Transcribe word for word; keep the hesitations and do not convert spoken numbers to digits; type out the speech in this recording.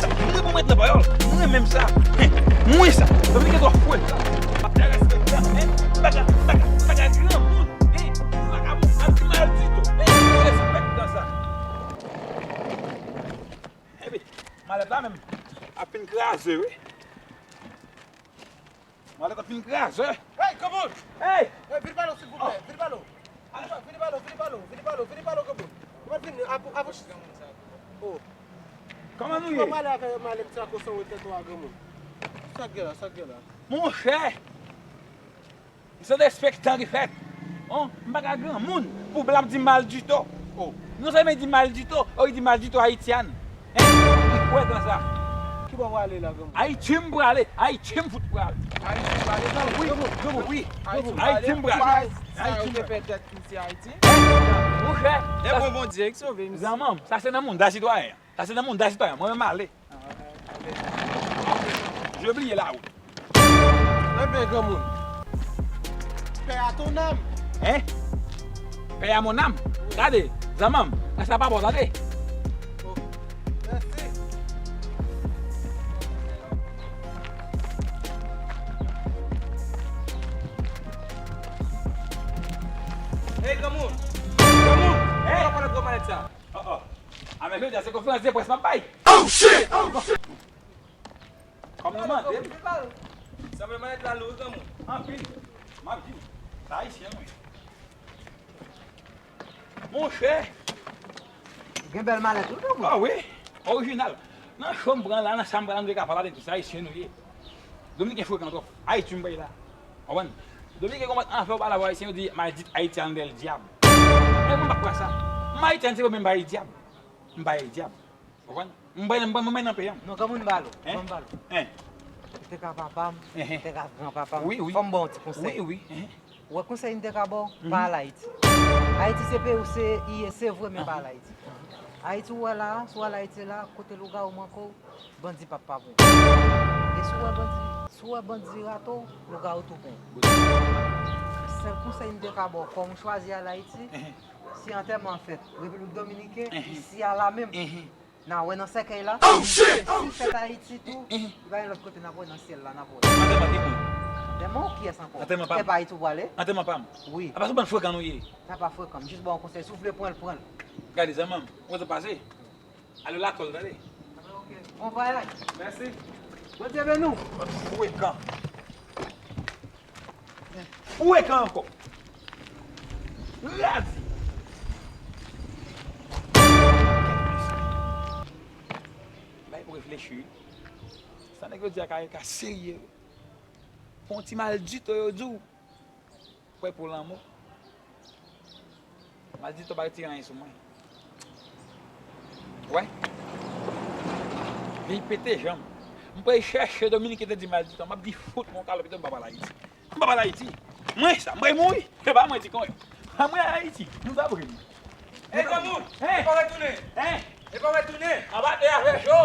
Sa, mwen pou mwen nan pawòl. Mwen menm sa. Mwen sa. Dominiken twò fre. Derespektan, hein? M pa ka, m pa ka, m pa ka granmoun, hein? M pa ka ap di mal ditou, hein? Derespektan sa. Epi, malèt la menm ap fin kraze, wi. Malèt ap fin kraze. Hey, granmoun! Hey! Hey, vin pale, silvouplè. Vin pale. Vin pale, vin pale, vin pale, vin pale, granmoun. Ou pa vin, ap-, ap-, oh. Kòman nou ye? Ou pa pale avè malèt sa konsa ou tèt ou a, granmoun. Sa k gen la, sa k gen la? Monchè! Se derespektan ki fèt. Oh, m pa ka granmoun pou blan ap di maldito. Oh, non sèlman di maldito, oh, li di maldito haitian. Hein? Li kwè nan sa. Ki bò w ale la, granmoun? Ayiti m prale, Ayiti m fout prale. Ayiti w prale? Wi, granmoun, granmoun, wi. Ayiti w prale? Ayiti m prale. Sa yo te fè tèt misye Ayiti. Monchè, e bon Bondye ki sove misye. Zanmanm, sa se nan manda sitwayen. Sa se nan manda sitwayen. Mwen menm ale. Je bliye la wi. Enben, granmoun. Paix à ton âme. Hein? Paix à mon âme. Gade, zanmanm, sa pa bon, tande. Oh, mèsi. Hey, granmoun. Granmoun. Hey, pa pale gwo malèt sa. Oh, oh. A, men jodi a se konferans de près m ap bay. Oh, shit! Oh, shit! Kòm nou mande m. Sa vle malèt la lou, granmoun. Anpil. M ap di w. Sa ayisyen, wi. Monchè. Gen bèl malèt, wi, granmoun. Ah, wi. Orijinal. Nan cho m pran la, nan sa m pran la, nou te ka pale de tout sa, ayisyen nou ye. Dominiken frekan twòp. Ayiti m bay la. Konprann? Dominiken kòmanse anfè w pale avè ayisyen, yo di, maldito haitiano del diablo. Men mwen pa kwè sa. M ayisyen, se mwen menm bay dyab. M bay dyab. Konprann? M bay, m bay, m bay nan peyi an. Non, granmoun, m ba l ou. Hein? Granmoun, m ba l ou. Hein? Ou te ka papa m, hein, te ka granpapa m. Wi, wi. Fò m ba w yon ti konsèy. Wi, wi. Hein? Ou wè konsèy m te ka ba w, pa al Ayiti. Ayiti se peyi w se, i ye, se vre, men pa al Ayiti. Ayiti ou wè la a, si w al Ayiti la, kote lougawou manke w, bandi p ap pa pran w. E si w wè bandi, si w wè bandi rate w, lougawou tou pran w. Sèl konsèy m te ka ba w, kòm ou chwazi al Ayiti, si antèman an fèt Repiblik Dominiken, isi a la menm, n a wè nan sèkèy la. Oh, shit! Si fèt Ayiti tou, li pa gen lòt kote n ap wè nan syèl la, n ap wè. Antèman ki moun? Antèman w kiyès ankò? Antèman pa m. E pa Ayiti w prale? Antèman pa m. Wi. Apa se bann frekan nou ye? Sa pa frekan, m jis ba w yon konsèy, si w vle pran l, pran l. Gade zanmanm, ou konn sa k pase? Ale lakòl, tande. Ok. Bon vwayaj. Mèsi. Bondye beni w. Frekan. Frekan ankò. Razi. Bay pou reflechi. Sa nèg yo di a ka, ka serye. Fè yon ti maldito yo di w. Prè pou lanmò. Maldito pa retire anyen sou mwen. Wè. Vin pete janm. M prale chèche Dominiken te di maldito. M ap di fout mwen kalòt pito m pa pale Ayiti. M pa pale Ayiti. Mwen sa, m prale mouri. Se pa mwen di konn. Pa mwen Ayiti. Nou pa vre. Ey, granmoun, e pa retounen. Hein? E pa retounen. Anba tè a fè cho.